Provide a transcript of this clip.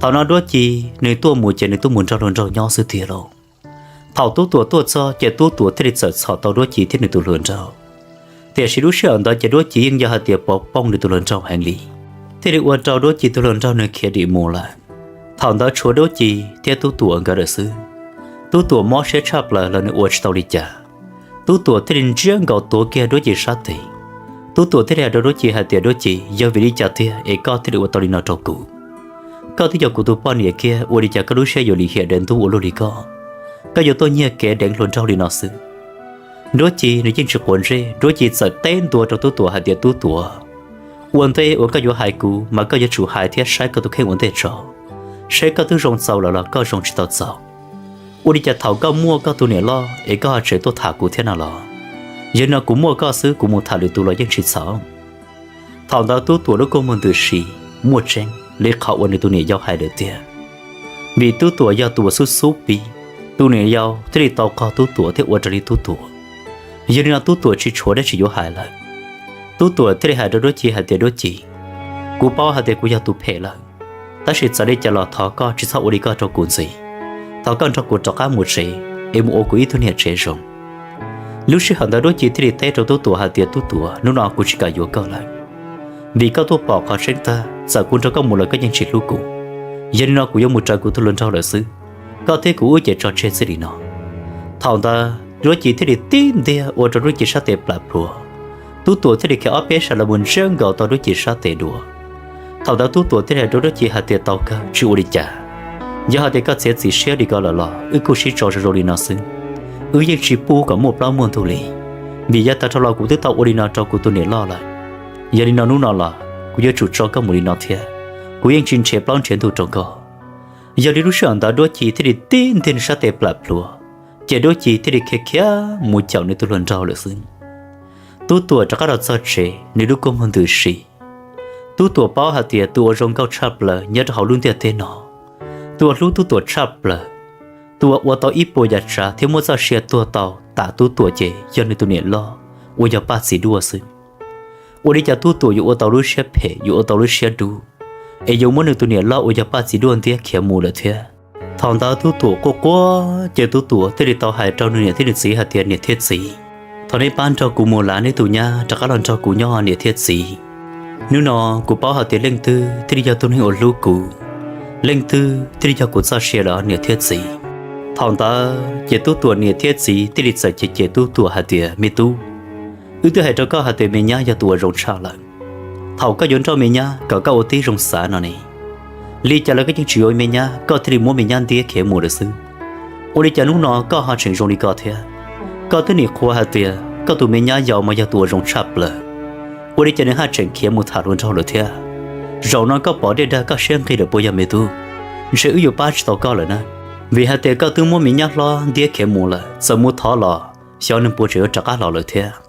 Thaum no Duab Ci nws tuaj mus ces nws tuaj mus nrog hluas nraug nyob xwb tiag lauj. Thaum Tub Tuam tuaj txog ces Tub Tuam thiaj li txawm txhom tau Duab Ci thiab nws tus hluas nraug. Tiam sis lub sij hawm ntawd ces Duab Ci yeej yog hais tias pov pooj nws tus hluas nraug heev li, thiaj li ua rau Duab Ci tus hluas nraug nws khiav dim mus lawm. Thaum ntawd tshuav Duab Ci thiab Tub Tuam nkawd lawm xwb. Tub Tuam mob siab tshaj plaws los nws ua tsis tau li cas. Tub Tuam thiaj li ntsiab nkaus tuav kiag Duab Ci sab tes. Tub Tuam thiaj li hais rau Duab Ci hais tias, Duab Ci, yog vim li cas tiag es koj thiaj li ua tau li no rau kuv? Koj twb yog kuv tus poj niam kiag, ua li cas koj lub siab yuav lim hiam deev ntub ua luaj li koj? Koj yuav tuaj nyiag kev deev hluas nraug li no xwb. Duab Ci nws yeej tsis quav ntsej, Duab Ci txawm teb ntua rau Tub Tuam hais tias, Tub Tuam, ua ntej uas koj yuav hais kuv mas koj yuav tsum hais thiab saib koj tus kheej ua ntej tso, saib koj twb zoo txaus lawm los koj zoo tsis tau txaus. Ua li cas thaum koj muaj koj tus niam loj es koj ho tseem tuaj tham kuv thiab no los? Yog li no kuv muaj koj xwb, kuv mus tham lwm tus los yeej tsis txhaum. Thaum ntawd Tub Tuam lub kua muag ntws si, muaj tseeb li qhov uas nws tus niam yau hais lawm tiag. Vim Tub Tuam yog tus uas xub xub pib, tus niam yau thiaj li tau qog Tub Tuam thiab ua raws li Tub Tuam. Yog li no Tub Tuam tsis tshuav dab tsi yuav hais lawm. Tub Tuam thiaj li hais rau Duab Ci hais tias, Duab Ci, kuv paub hais tias kuv yog tus phem lawm, tab sis txawm li cas los thov koj tsis txhob ua li koj rau kuv ntxiv. Thov koj nrog kuv rov qab mus tsev es mus ua kuv ib tug niam tsev zoo. Lub sij hawm ntawd Duab Ci thiaj li teb rau Tub Tuam hais tias, Tub Tuam, hnub no kuv tsis kam yuav koj lawm, vim koj tuaj pom qhov tseeb tag, txawm kuv nrog koj mus los koj yeej tsis hlub kuv. Yog li no kuv yuav mus raws kuv tus hluas nraug lawm xwb, koj thiab kuv wb ces tso tseg txij li no. Thaum ntawd Duab Ci thiaj li tib ntiag ua rau Duab Ci sab tes plam plhuav. Tub Tuam thiaj li khiav ob peb sab los mus ntsiab nkaus tau Duab Ci sab tes dua. Thaum ntawd Tub Tuam thiaj li hais rau Duab Ci hais tias, tau kawg, tsis ua li cas. Yog hais tias koj txiav txim siab li ko lawm los wb kuj sib tso zoo zoo li no xwb. Wb yeej tsis pub kom muaj plaub muaj ntug li, vim yav tag dhau los kuv twb tau ua li no rau kuv tus niam loj lawm. Yog li no hnub no los kuv yuav tsum tso koj mus li no thiab, kuv yeej tsis nrhiav plaub nrhiav ntug rau koj. Yog li lub sij hawm ntawd Duab Ci thiaj li tib ntiag nws sab tes plam plhuav, ces Duab Ci thiaj li khiav khiav mus caum nws tus hluas nraug lawm xwb. Tub Tuam rov qab los txog tsev nws lub kua muag ntws si. Tub Tuam paub hais tias tus uas zoo nkauj tshaj plaws nyob rau hauv lub ntiaj teb no, tus uas hlub Tub Tuam tshaj plaws, tus uas ua tau ib puas yam tsav thiab muab txoj sia tuag tau tam Tub Tuam ces yog nws tus niam loj uas yog Paj Txiv Duaj xwb. Ua li cas Tub Tuam yuav ua tau lub siab phem, yuav ua tau lub siab dub, es yuav muab nws tus niam loj uas yog Paj Txiv Duaj ntiab khiav mus lawm thiab? Thaum ntawd Tub Tuam quaj quaj ces Tub Tuam thiaj li tau hais rau nws niam thiab nws txiv hais tias, niam thiab txiv, thov nej pab nrog kuv mus lav neb tus nyab rov qab los nrog kuv nyob niam thiab txiv. Hnub no kuv paub hais tias leej twg thiaj li yog tus neeg uas hlub kuv, leej twg thiaj li yog kuv txoj sia lawm niam thiab txiv. Thaum ntawd ces Tub Tuam niam thiab txiv thiaj li txawm cem cem Tub Tuam hais tias, me tub, wb twb hais rau koj hais tias me nyab yog tus uas zoo tshaj lawm. Thaum koj yuav nrauj me nyab kom koj ua tib zoo xav no ne, li cas los koj yeej tsis yuav me nyab, koj thiaj li muab me nyab ntiab khiav mus lawm xwb. Ua li cas hnub no koj ho tseem zoo li ko thiab? Koj twb nim qhuas hais tias koj tus me nyab yau mas yog tus uas zoo tshaj plaws, ua li cas nws haj tseem khiav mus tham hluas nraug lawm thiab? Zaum no koj pom dej dag koj siab nqig lawm puas yog me tub? Ntshe wb yuav pab tsis tau koj lawm na, vim hais tias koj twb muab me nyab hlob ntiab khiav mus lawm, txawm mus thov los xyov nws puas tseem yuav rov qab los lawm thiab.